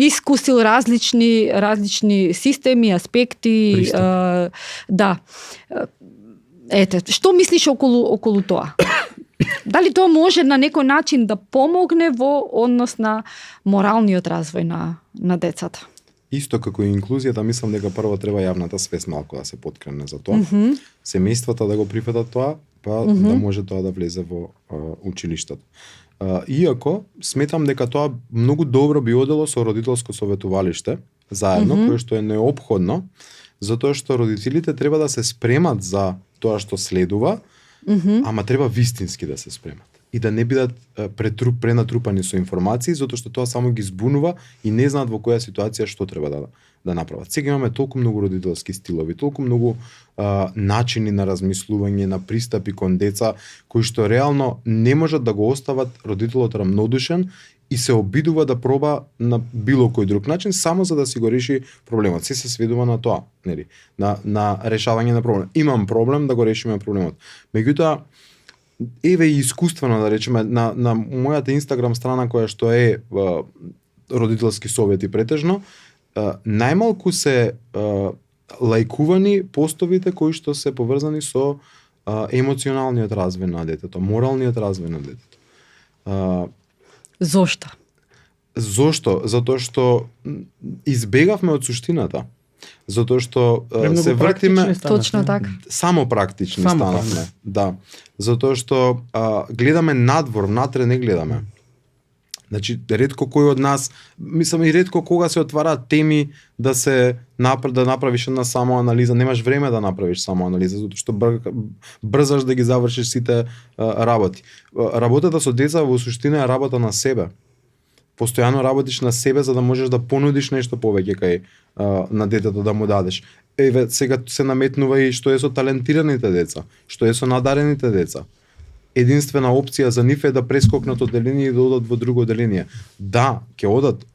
Speaker 1: искусил различни системи, аспекти, да. Ете, што мислиш околу тоа? Дали тоа може на некој начин да помогне во однос на моралниот развој на децата?
Speaker 2: Исто како и инклузијата, мислам дека прво треба јавната свест малку да се поткрене за тоа. Семејствата да го прифатат тоа, па да може тоа да влезе во училиштето. Иако сметам дека тоа многу добро би одело со родителско советувалиште заедно, кое што е неопходно, затоа што родителите треба да се спремат за тоа што следува, ама треба вистински да се спремат и да не бидат пренатрупани со информации, затоа што тоа само ги збунува и не знаат во која ситуација што треба да направат. Сега имаме толку многу родителски стилови, толку многу начини на размислување, на пристапи кон деца, кои што реално не можат да го остават родителот рамнодушен и се обидува да проба на било кој друг начин само за да си го реши проблемот. Се сведува на тоа, нели? На решавање на проблем. Имам проблем, да го решиме проблемот. Меѓутоа, еве и искуствено да речеме на мојата Инстаграм страна која што е родителски совети претежно, најмалку се лајкувани постовите кои што се поврзани со емоционалниот развој на детето, моралниот развој на детето.
Speaker 1: Зошто?
Speaker 2: Затоа што избегавме од суштината. Затоа што се вртиме
Speaker 1: точно така.
Speaker 2: Само практични станавме. Да. Затоа што гледаме надвор, внатре не гледаме. Значи, ретко кој од нас, мислам и ретко кога се отвараат теми да направиш една самоанализа, немаш време да направиш самоанализа, затоа што брзаш да ги завршиш сите работи. Работата со деца во суштина е работа на себе. Постојано работиш на себе за да можеш да понудиш нешто повеќе кај на детето да му дадеш. Еве сега се наметнува и што е со талентираните деца, што е со надарените деца. Единствена опција за нив е да прескокнат одделение и да одат во друго одделение. Да, ќе одат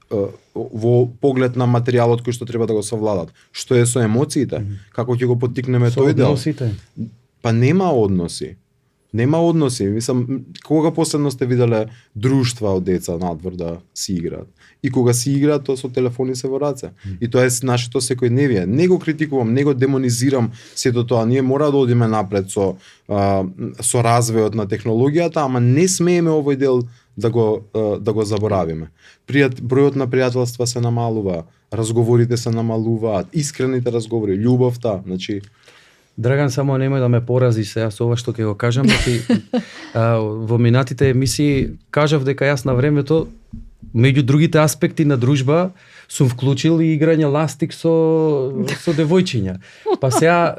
Speaker 2: во поглед на материјалот кој што треба да го совладат. Што е со емоциите? Како ќе го поттикнеме тој дел? Па нема односи. Мислам, кога последно сте виделе друштва од деца надвор да си играат? И кога си играат, тоа со телефони се во раце. И тоа е нашето секојдневие. Не го критикувам, не го демонизирам сето тоа. Ние мора да одиме напред со развојот на технологијата, ама не смееме овој дел да го заборавиме. Бројот на пријателства се намалува, разговорите се намалуваат, искрените разговори, љубовта, значи
Speaker 3: Драган, само немој да ме порази сега со ова што ќе го кажам, во минатите емисии кажав дека јас на времето меѓу другите аспекти на дружба сум вклучил и играње ластик со девојчиња. Па сега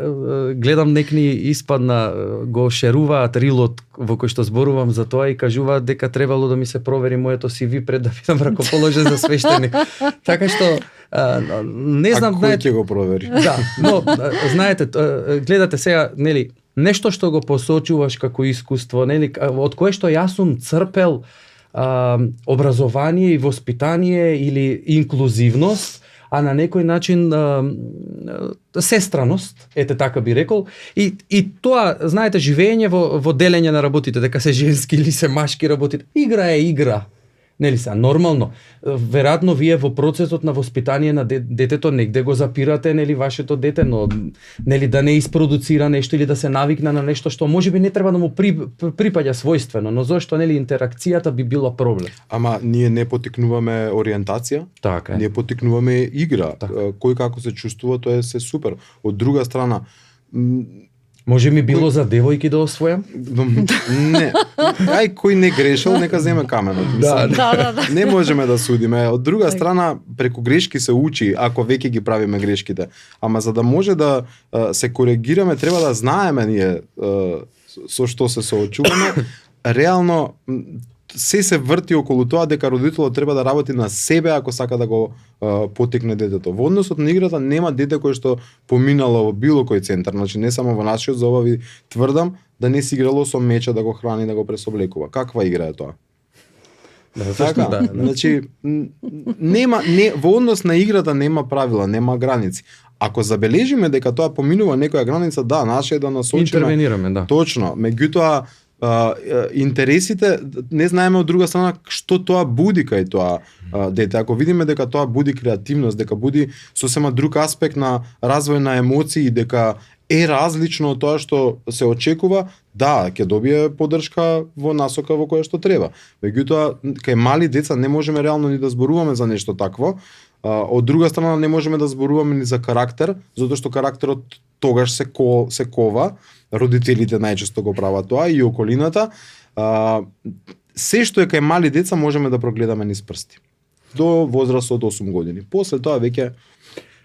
Speaker 3: гледам некни испадна, го шеруваат рилот во кој што зборувам за тоа и кажуваат дека требало да ми се провери моето CV пред да бидам ракоположен за свештеник. Така што не знам,
Speaker 2: кој ќе го провери?
Speaker 3: Да, но знаете, гледате сега, нели, нешто што го посочуваш како искуство, нели, од кое што јас сум црпел образование и воспитание или инклузивност, а на некој начин сестраност, ете така би рекол, и тоа, знаете, живење во делење на работите, дека се женски или се машки работите, игра е игра. Нели са, нормално. Веројатно вие во процесот на воспитание на детето негде го запирате, нели, вашето дете, но нели да не испродуцира нешто или да се навикна на нешто што можеби не треба да му припаѓа својствено, но зошто, нели, интеракцијата би било проблем.
Speaker 2: Ама ние не потикнуваме ориентација,
Speaker 3: така е.
Speaker 2: Ние потикнуваме игра.
Speaker 3: Така.
Speaker 2: Кој како се чувствува, тоа е се супер. Од друга страна,
Speaker 3: може ми било за девојки да освојам?
Speaker 2: не. Ај кој не грешил, нека земе каменот.
Speaker 1: Да.
Speaker 2: Не можеме да судиме. Од друга страна, преку грешки се учи, ако веќе ги правиме грешките. Ама за да може да се коригираме, треба да знаеме ние со што се соочуваме. Реално се врти околу тоа дека родителот треба да работи на себе ако сака да го потекне детето. Во односот на играта нема дете кое што поминало во било кој центар, значи не само во нашиот, за ова ви тврдам да не си играло со меча да го храни, да го пресоблекува. Каква игра е тоа? Така,
Speaker 3: да.
Speaker 2: значи во однос на играта нема правила, нема граници. Ако забележиме дека тоа поминува некоја граница, да, наше е да насочиме.
Speaker 3: Интервенираме, да.
Speaker 2: Точно. Меѓутоа интересите, не знаеме од друга страна што тоа буди кај тоа дете. Ако видиме дека тоа буди креативност, дека буди сосема друг аспект на развој на емоции, дека е различно од тоа што се очекува, да, ќе добие поддршка во насока во која што треба. Меѓутоа, кај мали деца не можеме реално ни да зборуваме за нешто такво. Од друга страна не можеме да зборуваме ни за карактер, затоа што карактерот тогаш се кова, родителите најчесто го прават тоа и околината. Се што е кај мали деца можеме да прогледаме низ прсти. До возраст од 8 години. После тоа веќе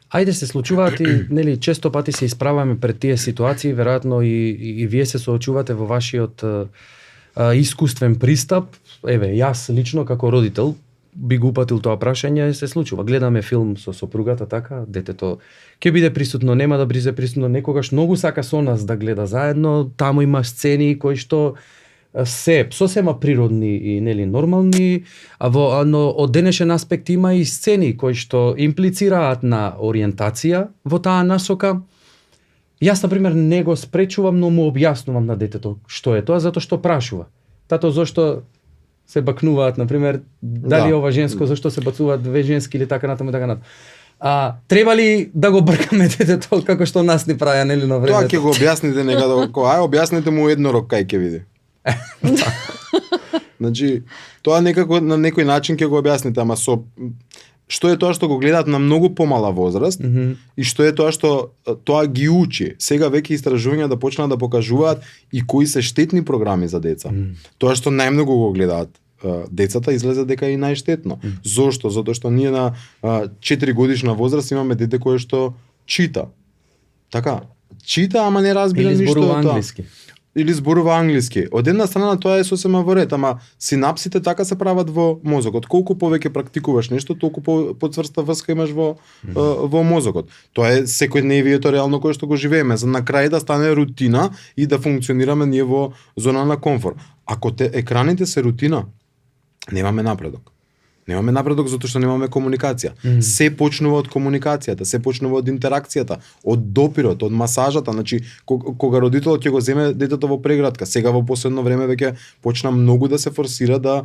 Speaker 3: Ајде се случуваат и, нели, често пати се исправаме пред тие ситуации, веројатно и вие се соочувате во вашиот искуствен пристап. Еве, јас лично како родител би го упатил тоа прашање, се случува. Гледаме филм со сопругата, така, детето ќе биде присутно, нема да биде присутно, некогаш многу сака со нас да гледа заедно, таму има сцени кои што се сосема природни и, нели, нормални, но од денешен аспект има и сцени кои што имплицираат на ориентација во таа насока. Јас, например, не го спречувам, но му објаснувам на детето што е тоа, затоа што прашува. Тато, зошто се бакнуваат, например, дали ова женско, зашто се бацуваат две женски или така натаму, така натаму. Треба ли да го бркаме детето како што нас ни праја, нели, на времето?
Speaker 2: Тоа ќе го објасните некако, објасните му еднорог кај ќе види. Значи, тоа некако на некој начин ќе го објасните, ама што е тоа што го гледаат на многу помала возраст и што е тоа што тоа ги учи. Сега веќе истражувања да почнат да покажуваат и кои се штетни програми за деца. Тоа што најмногу го гледаат децата излезе дека е и најштетно. Зошто? Затоа што ние на 4 годишна возраст имаме дете кое што чита. Така, чита, ама не разбира ништо од тоа. Или зборува англиски. Од една страна тоа е сосема во ред, ама синапсите така се прават во мозокот. Колку повеќе практикуваш нешто, толку поцврста врска имаш во мозокот. Тоа е секојдневието реално кое што го живееме, за на крај да стане рутина и да функционираме ние во зона на комфорт. Ако екраните се рутина, немаме напредок. Немаме напредок затоа што немаме комуникација. Се почнува од комуникацијата, се почнува од интеракцијата, од допирот, од масажата. Значи, кога родителот ќе го земе детето во прегратка, сега во последно време веќе почна многу да се форсира да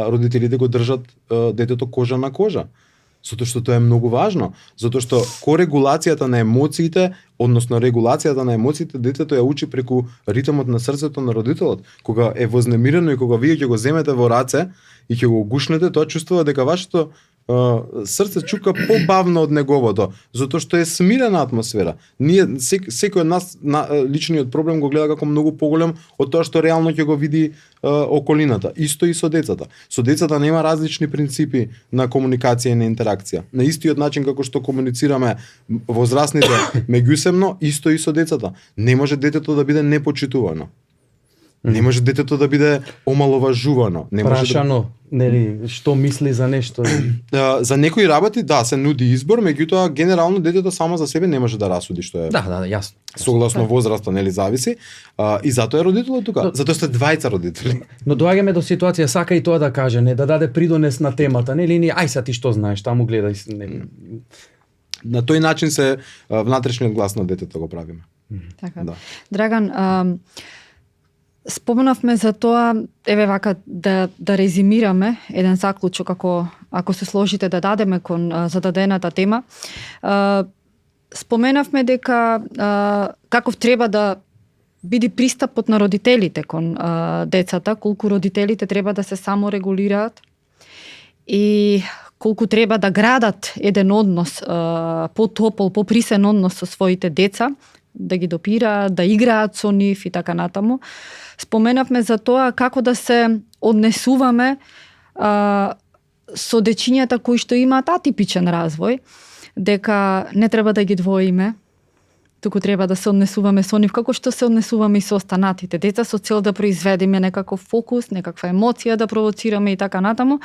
Speaker 2: родителите го држат детето кожа на кожа. Затоа што тоа е многу важно, затоа што корегулацијата на емоциите, односно регулацијата на емоциите, детето ја учи преку ритмот на срцето на родителот. Кога е вознемирено и кога вие ќе го земете во раце и ќе го гушнете, тоа чувствува дека вашето срце чука побавно од неговото, затоа што е смирена атмосфера. Ние секој од нас личниот проблем го гледа како многу поголем од тоа што реално ќе го види околината. Исто и со децата. Со децата нема различни принципи на комуникација и на интеракција. На истиот начин како што комуницираме возрастните меѓусебно, исто и со децата. Не може детето да биде непочитувано. Не може детето да биде омаловажувано. Не може
Speaker 3: прашано, нели, што мисли за нешто.
Speaker 2: За некои работи да се нуди избор, меѓутоа генерално детето само за себе не може да расуди што е.
Speaker 3: Да, јасно.
Speaker 2: Согласно возраста, нели, зависи. И затоа е родителот тука. Затоа сте двајца родители.
Speaker 3: Но доаѓаме до ситуација, сака и тоа да каже, не да даде придонес на темата, нели, ни ај са ти што знаеш, таму гледај, нели.
Speaker 2: На тој начин се внатрешниот глас на детето го правиме.
Speaker 1: Така.
Speaker 2: Да.
Speaker 1: Драган, споменавме за тоа, еве вака да резимираме еден заклучок, ако се сложите да дадеме кон зададената тема. Споменавме дека каков треба да биде пристапот на родителите кон децата, колку родителите треба да се саморегулираат и колку треба да градат еден однос, потопол, поприсен однос со своите деца, да ги допираат, да играат со нив и така натаму. Споменавме за тоа како да се однесуваме со дечињата кои што имаат атипичен развој, дека не треба да ги двоиме, туку треба да се однесуваме со нив како што се однесуваме и со останатите деца, со цел да произведеме некаков фокус, некаква емоција да провоцираме и така натаму.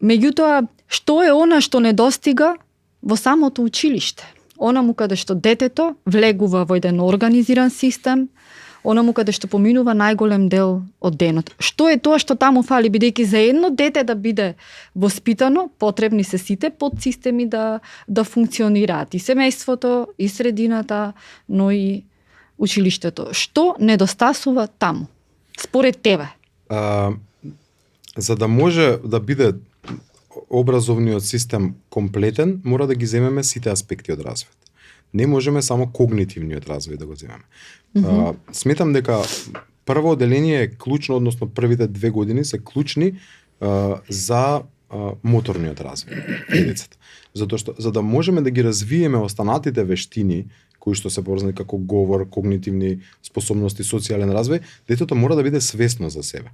Speaker 1: Меѓутоа, што е она што недостига во самото училиште? Онаму каде што детето влегува во еден организиран систем, онаму каде што поминува најголем дел од денот. Што е тоа што таму фали, бидејќи за едно дете да биде воспитано, потребни се сите подсистеми да функционираат, и семејството, и средината, но и училиштето. Што недостасува таму, според тебе?
Speaker 2: За да може да биде образовниот систем комплетен, мора да ги земеме сите аспекти од развојот. Не можеме само когнитивниот развој да го земеме. Сметам дека прво оделение е клучно, односно првите 2 години се клучни за моторниот развој на децата. Затоа што за да можеме да ги развиеме останатите вештини кои што се познати како говор, когнитивни способности, социјален развој, детето мора да биде свесно за себе.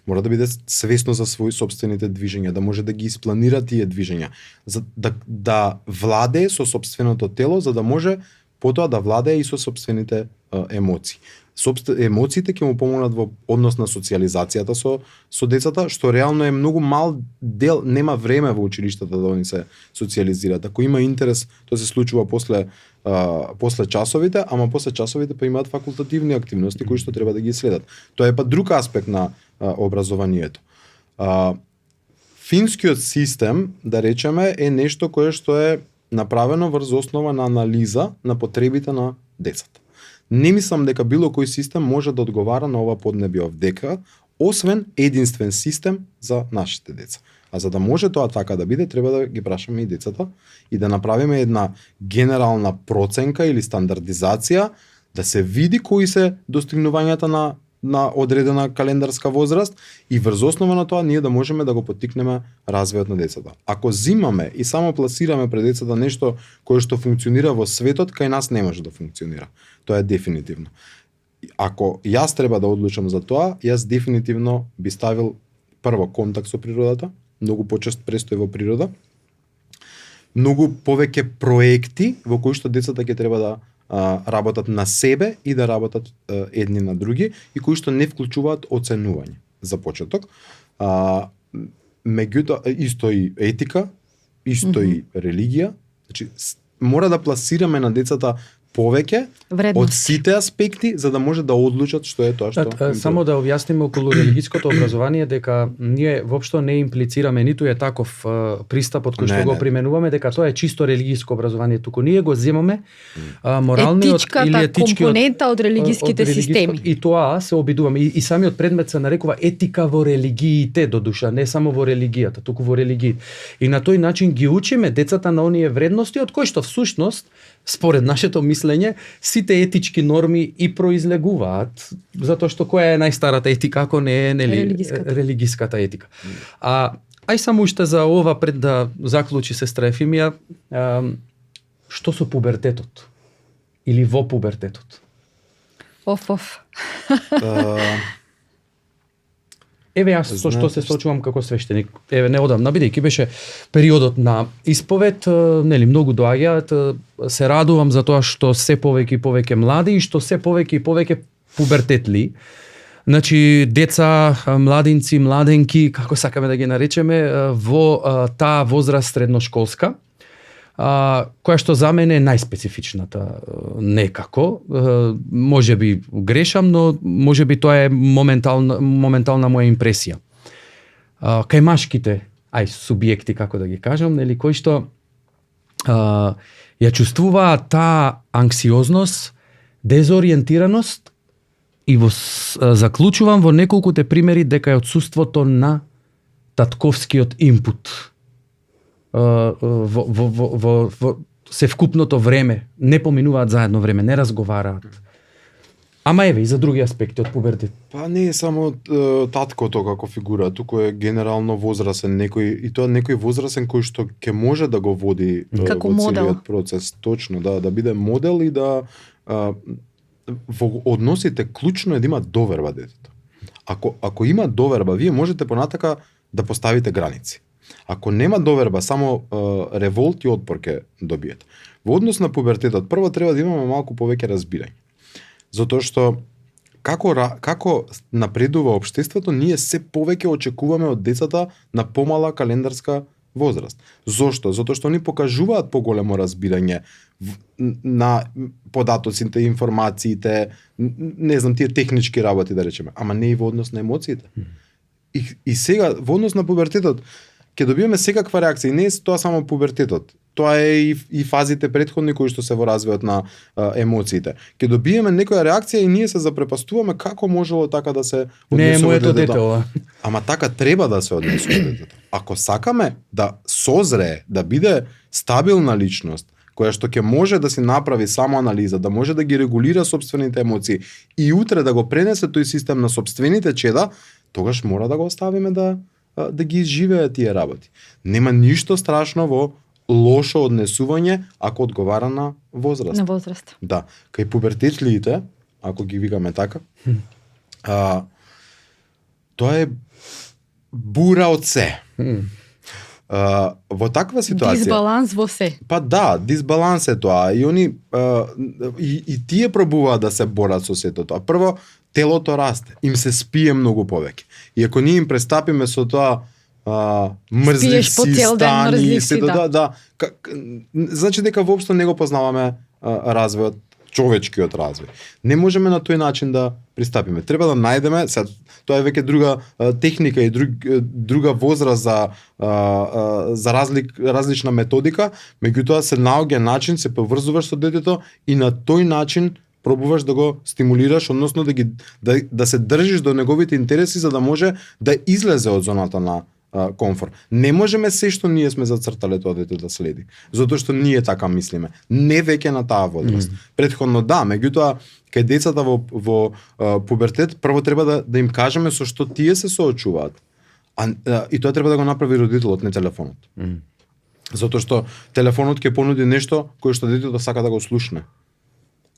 Speaker 2: Мора да биде свесно за своји сопствените движења, да може да ги испланира тие движења, за да владее со сопственото тело, за да може потоа да владее и со сопствените емоции. Емоциите ќе му помогнат во однос на социјализацијата со децата, што реално е многу мал дел, нема време во училиштата да они се социјализираат. Ако има интерес, тоа се случува после часовите, ама после часовите па имаат факултативни активности кои што треба да ги следат. Тоа е па друг аспект на образованието. Финскиот систем, да речеме, е нешто кое што е направено врз основа на анализа на потребите на децата. Не мислам дека било кој систем може да одговара на ова поднебие овдека, освен единствен систем за нашите деца. А за да може тоа така да биде, треба да ги прашаме и децата и да направиме една генерална проценка или стандардизација, да се види кои се достигнувањата на одредена календарска возраст и врз основа на тоа ние да можеме да го поттикнеме развојот на децата. Ако зимаме и само пласираме пред децата нешто кое што функционира во светот, кај нас не може да функционира. Тоа е дефинитивно. Ако јас треба да одлучам за тоа, јас дефинитивно би ставил прво контакт со природата, многу почест престој во природа, многу повеќе проекти во кои што децата ќе треба да работат на себе и да работат едни на други и кои што не вклучуваат оценување за почеток. Меѓутоа исто и етика, исто и религија, значи мора да пласираме на децата повеќе од сите аспекти за да може да одлучат што е тоа што.
Speaker 3: Само да објасниме околу религиското образование дека ние воопшто не имплицираме ниту е таков пристапот кој што го применуваме дека тоа е чисто религиско образование, туку ние го земаме моралниот или етичкиот
Speaker 1: компонента од религиските системи.
Speaker 3: И тоа се обидуваме и самиот предмет се нарекува етика во религиите, до душа, не само во религијата, туку во религиите. И на тој начин ги учиме децата на оние вредности од кои што всушност според нашето мислење, сите етички норми и произлегуваат, затоа што која е најстарата етика ако не е религиската етика. Ај само уште за ова пред да заклучи сестра Ефимија, што со пубертетот? Или во пубертетот?
Speaker 1: Оф.
Speaker 3: Еве јас со што се сочувам како свештеник. Еве неодамна, бидејќи беше периодот на исповед, нели многу доаѓаат, се радувам за тоа што се повеќе и повеќе млади и што се повеќе и повеќе пубертетли. Значи деца, младинци, младенки, како сакаме да ги наречеме, во таа возраст средношколска, која што за мене е најспецифичната некако. Може би грешам, но може би тоа е моментална моја импресија. Кај машките, субјекти, како да ги кажам, нели, кои што ја чувствуваат таа анксиозност, дезориентираност и заклучувам во неколкуте примери дека е отсуството на татковскиот инпут во севкупното време, не поминуваат заедно време, не разговараат. Ама еве и за други аспекти од пубертет.
Speaker 2: Па не е само таткото како фигура, туку е генерално возрасен некој, и тоа некој возрасен кој што ќе може да го води
Speaker 1: како
Speaker 2: во
Speaker 1: модел.
Speaker 2: целиот процес, точно, да биде модел и да во односите клучно е да има доверба детето. Ако има доверба, вие можете понатака да поставите граници. Ако нема доверба, само револт и отпор ќе добиете. Во однос на пубертетот, прво треба да имаме малку повеќе разбирање. Затоа што како напредува општеството, ние се повеќе очекуваме од децата на помала календарска возраст. Зошто? Затоа што они покажуваат поголемо разбирање на податоците, информациите, не знам, тие технички работи да речеме, ама не и во однос на емоциите. И сега во однос на пубертетот ќе добиеме секаква реакција, и не е тоа само пубертетот. Тоа е и фазите претходни кои што се во развојот на емоциите. Ќе добиеме некоја реакција и ние се запрепастуваме како можело така да се однесува.
Speaker 3: Не е моето дете ова.
Speaker 2: Ама така треба да се однесува детето. Ако сакаме да созрее, да биде стабилна личност, која што ќе може да си направи самоанализа, да може да ги регулира собствените емоции и утре да го пренесе тој систем на собствените чеда, тогаш мора да го оставиме да ги изживеат тие работи. Нема ништо страшно во лошо однесување ако одговара на возраст.
Speaker 1: На возраст.
Speaker 2: Да, кај пубертетлиите, ако ги викаме така, тоа е бура од се. Во таква ситуација...
Speaker 1: Дисбаланс во се.
Speaker 2: Па да, дисбаланс е тоа. И они и тие пробуваат да се борат со сето тоа. Прво, телото расте, им се спие многу повеќе. И ако ние им престапиме со тоа мрзлив си, стани, сето да. Значи дека воопшто не го познаваме развојот, човечкиот развој. Не можеме на тој начин да пристапиме. Треба да најдеме, тоа е веќе друга техника и друга возраст за различна методика, меѓутоа се наоѓа начин, се поврзуваш со детето и на тој начин пробуваш да го стимулираш, односно да се држиш до неговите интереси за да може да излезе од зоната на комфорт. Не можеме се што ние сме зацртале тоа дете да следи, затоа што ние така мислиме. Не веќе на таа возраст. Претходно да, меѓутоа кај децата во пубертет прво треба да им кажеме со што тие се соочуваат. И тоа треба да го направи родителот, не телефонот. Затоа што телефонот ќе понуди нешто кое што детето сака да го слушне.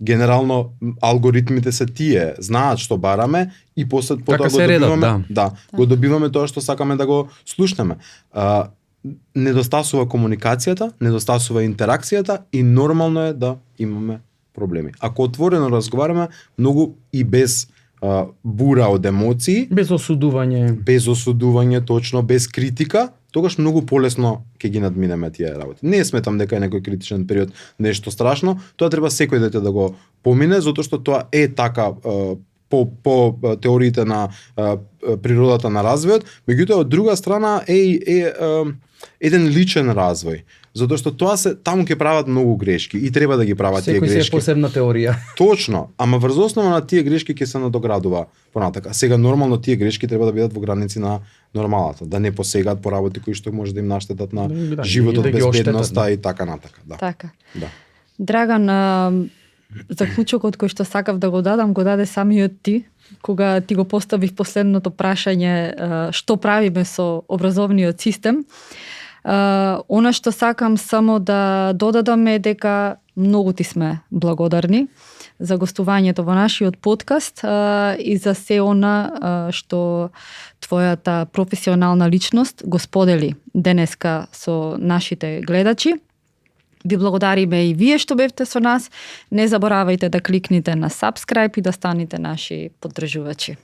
Speaker 2: Генерално алгоритмите се тие, знаат што бараме и потоа го добиваме, го добиваме тоа што сакаме да го слушнеме. Недостасува комуникацијата, недостасува интеракцијата и нормално е да имаме проблеми. Ако отворено разговараме, многу и без бура од емоции,
Speaker 3: без осудување,
Speaker 2: точно, без критика, тогаш многу полесно ќе ги надминеме тие работи. Не сметам дека е некој критичен период нешто страшно, тоа треба секој дете да го помине, затоа што тоа е така по теориите на природата на развојот, меѓутоа од друга страна е еден личен развој. Затоа што таму ќе прават многу грешки и треба да ги прават тие грешки.
Speaker 3: Секој се е посебна теорија.
Speaker 2: Точно, ама врз основа на тие грешки ќе се надоградува понатака. Сега нормално тие грешки треба да бидат во граници на нормалата, да не посегаат по работи кои што може да им наштетат на животот, безбедноста и така натака, да.
Speaker 1: Така.
Speaker 2: Да.
Speaker 1: Драган, заклучокот кој што сакав да го дадам, го даде самиот ти, кога ти го поставив последното прашање што правиме со образовниот систем. Она што сакам само да додадам е дека многу ти сме благодарни за гостувањето во нашиот подкаст и за се она што твојата професионална личност го сподели денеска со нашите гледачи. Ви благодариме и вие што бевте со нас. Не заборавајте да кликнете на subscribe и да станете наши поддржувачи.